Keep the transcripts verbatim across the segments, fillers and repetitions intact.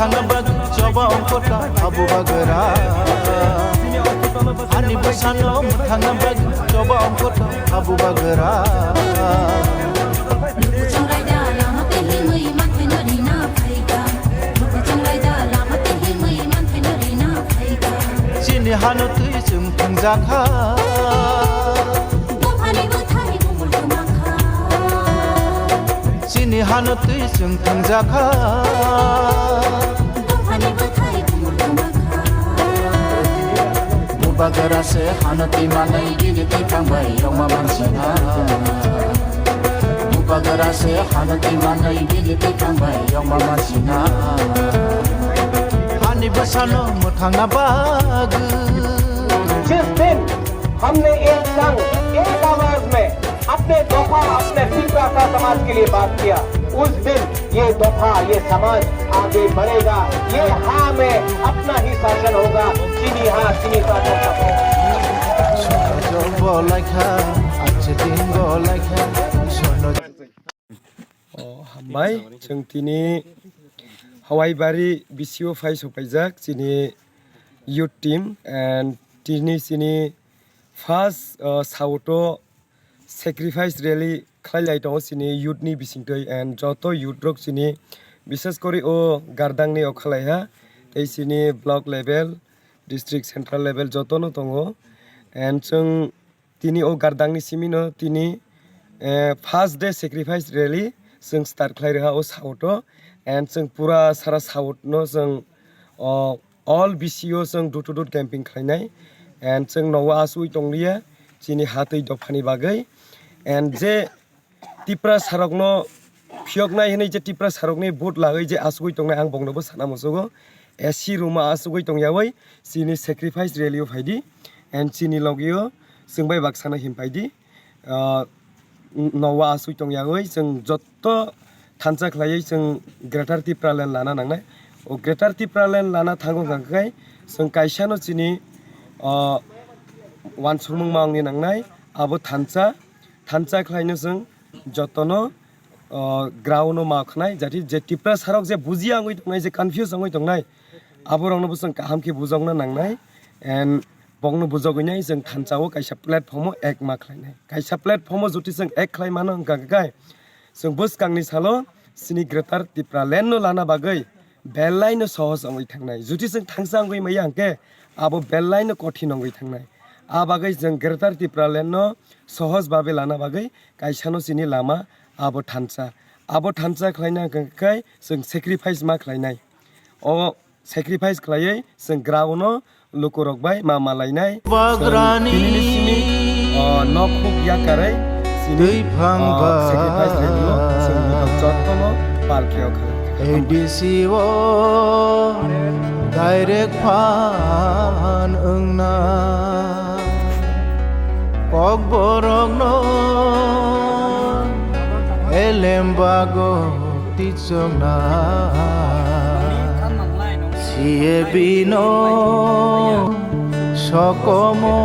Thangna bagwi choba ongkota habu bagra. Ani bwsano thangna bagwi choba ongkota habu bagra. Chini hano twi chwng thwngjakha. Chini hano twi chwng thwngjakha. Bubagra se hano twi manwi bini twi thangbai yongma mansina. Bubagra se hano twi manwi bini twi thangbai yongma mansina. Ani bwsano mwthangna bagwi. जिस दिन हमने एक संग, एक आवाज में अपने दोफा, अपने तिपरासा समाज के लिए बात किया, उस दिन ये दोफा, ये समाज आगे बढ़ेगा। ये हाँ में अपना ही शासन होगा। चीनी हाँ, चीनी शासन सफल। Songajok bo laikha, achi din bo laikha, sono O, hambai, chwng tini Hawaibari B C O phai sopaijak chini youth team and tini chini first, uh, South o sacrifice rally khlai lai tongo chini youth ni bisingtwi and joto youth rok chini, bishes kori o Gardang ni o khlai ha tei chini block level, district, central level joto no tongo and chwng tini o Gardang ni simi no tini, eh, first day sacrifice rally chwng start khlai rwha o South o and chwng pura sara South no chwng o all B C O chwng door to door camping khlainai and chwng nogo asugwi tongliya chini ha twi dophani bagwi and je Tiprasa rokno phiyoknai hwnwi je Tiprasa rokni vote lagwi je asugwi tongnai ang bongnobo sana muchugo. A C room o asugwi tongyawi chini sacrifice rally o phaidi and chini logio chwng bai baksano himphaidi. Ah, nogo asugwi tongyawi chwng jotto thansa khlaiwi chwng Greater Tipraland lana nangnai. O Greater Tipraland lana thango hwnkha khe chwng kaisano chini, ah, uansukmung ma wngwi nangnai abo thansa. Thansa khlaino chwng jotono, o, ground o ma khnai, jati je Tiprasa rok je bujiya wngwi tongnai, je confuse wngwi tongnai, aborokno bo chwng kaham khe bujokna nangnai, and bokno bujogwinai chwng thansa o kaisa platform o ek ma khlainai. Kaisa platform o juti chwng ek khlai mano wngkha khe kai, chwng bwskangni salo chini Greater Tipraland no lana bagwi belai no sohos wngwi thangnai. Juti chwng thansa wngwi maya hwnkhe abo belai no kothin wngwi thangnai. A bagwi chwng Greater Tipraland no sohos babe lana bagwi kaisano chini lama abo thansa. Abo thansa khlaina hwnkha khe chwng sacrifice ma khlainai. O sacrifice khlaiwi chwng ground no lukurok bai ma malainai. Bagrani chwng tini simi, o, nok huk yakarwi chini, twiphang o, ba sacrifice rally o chwng bwtang jotono pal khe o kha. A D C o direct phan wngna kokborokno elem bago tichokna. C A B no sokomorna.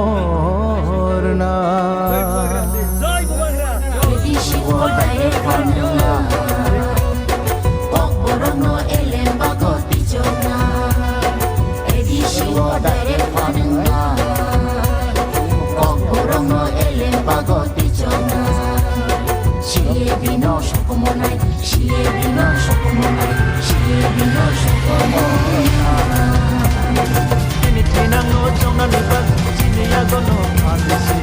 Kokborokno elem bago tichokna. A D C o direct phanwngna. Kokborokno elem bago tichokna. C A B no sokomornai, C A B no sokomornai, C A B no sokomornai. Chini thinangno chongnani bagwi chini yagono phan risi.